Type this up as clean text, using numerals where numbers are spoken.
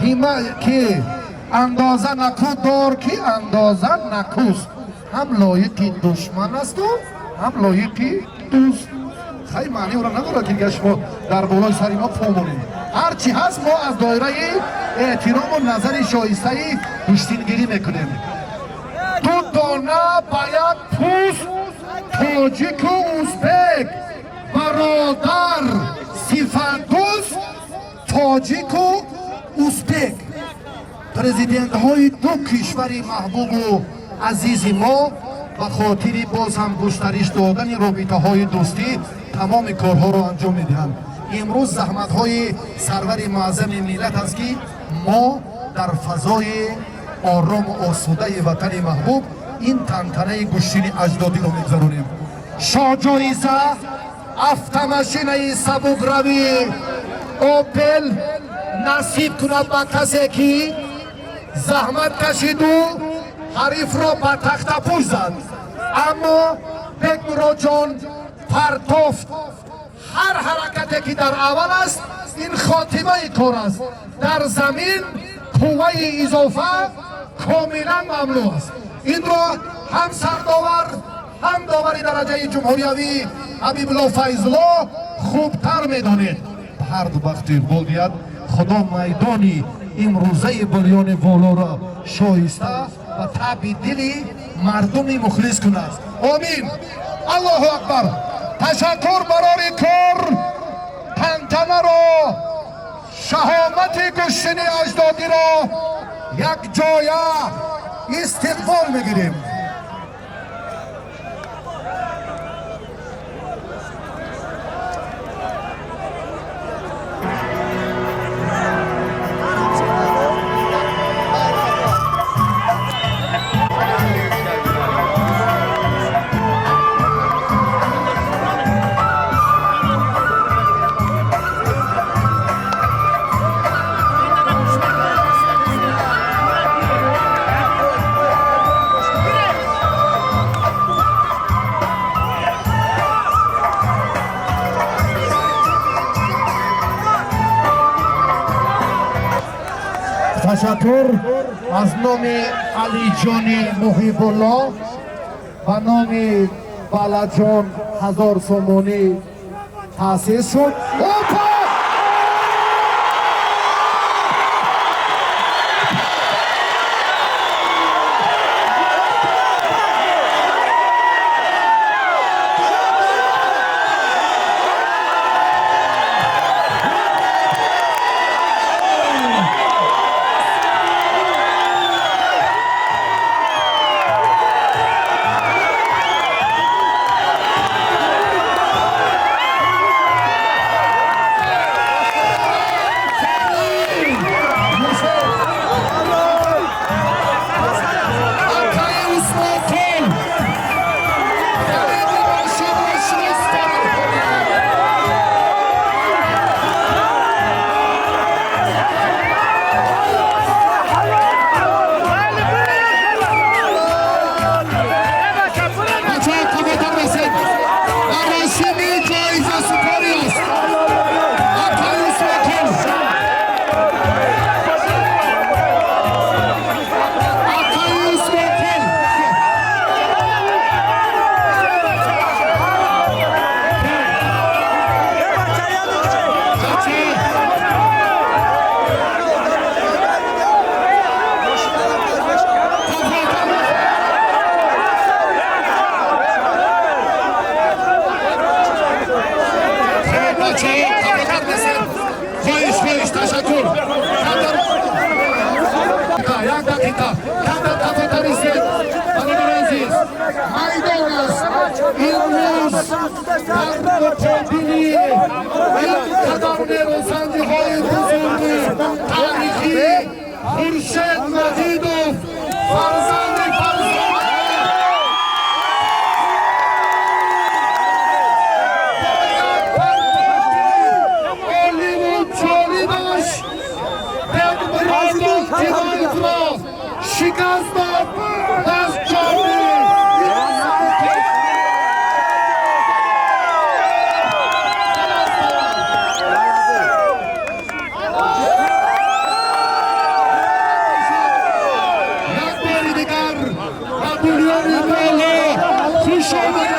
Ки андоза наку дор, ки андоза накуст, ҳам лоиқи душман асту ҳам лоиқи дӯст. Хай, маъни ора надорад, ки дига шумо дар болои сари мо помонед. Ҳарчи ҳаст, мо аз доираи эҳтирому назари шоистаи гӯштингирӣ мекунем. Ду дона ба як пӯст, тоҷику узбек, бародар сифатдӯст, тоҷику узбек. Президентҳои ду кишвари маҳбубу азизи мо ба хотири боз ҳам густариш додани робитаҳои дӯстӣ тамоми корҳоро анҷом медиҳанд. Имрӯз заҳматҳои сарвари муаззами миллат аст, ки мо дар фазои орому осудаи ватани маҳбуб ин тантанаи гӯштини аҷдодиро мегузаронем. Шоҳҷоиза автомашинаи сабукравӣ «Опел» насиб кунад ба касе, ки заҳмат кашиду ҳарифро ба тахтапӯш зад. Аммо Бекмуроджон партофт. Ҳар ҳаракате, ки дар аввал аст, ин хотимаи кор аст. Дар замин қувваи изофа комилан мамнӯъ аст. Инро ҳам сардовар, ҳам довари дараҷаи ҷумҳуриявӣ Ҳабибулло Файзулло хубтар медонед. Ҳарду бахту иқбол диҳад Худо, майдони имрӯзаи Булёни Волоро шоиста ва таби дили мардуми мухлис кунад. Омин. Аллоҳу акбар. Ташаккур, барори кор. Тантанаро, шаҳомати гӯштини аҷдодиро якҷоя истиқбол мегирем. Ташаккур аз номи Алиҷони Муҳибулло ба номи Балаҷон 1000 сомонӣ таъсис шуд. Опа! Акаи Усмонқул хариди мошинро шумо супоред. Бачаҳо, қафотар расед. Маросими ҷоизасупорӣ аст. Акаи Усмонқул, акаи Усмонқул. Бачаҳо, қафотар. Хуб, бачаҳо, қафотар расед. Хоҳиш, хоҳиш, ташаккур. Камтар, як дақиқа камтар қафотар истед. Бародари азиз, майдон аст. Имрӯз дар муқобили ин қадар нерӯсанҷиҳои бузурги таърихӣ Хуршед Маҷидов, фарзанди фарзона, бо як партофти оливу ҷолибаш Бекмуродон Тилоевро шикаст дод. Аз ҷони Хуш омадед.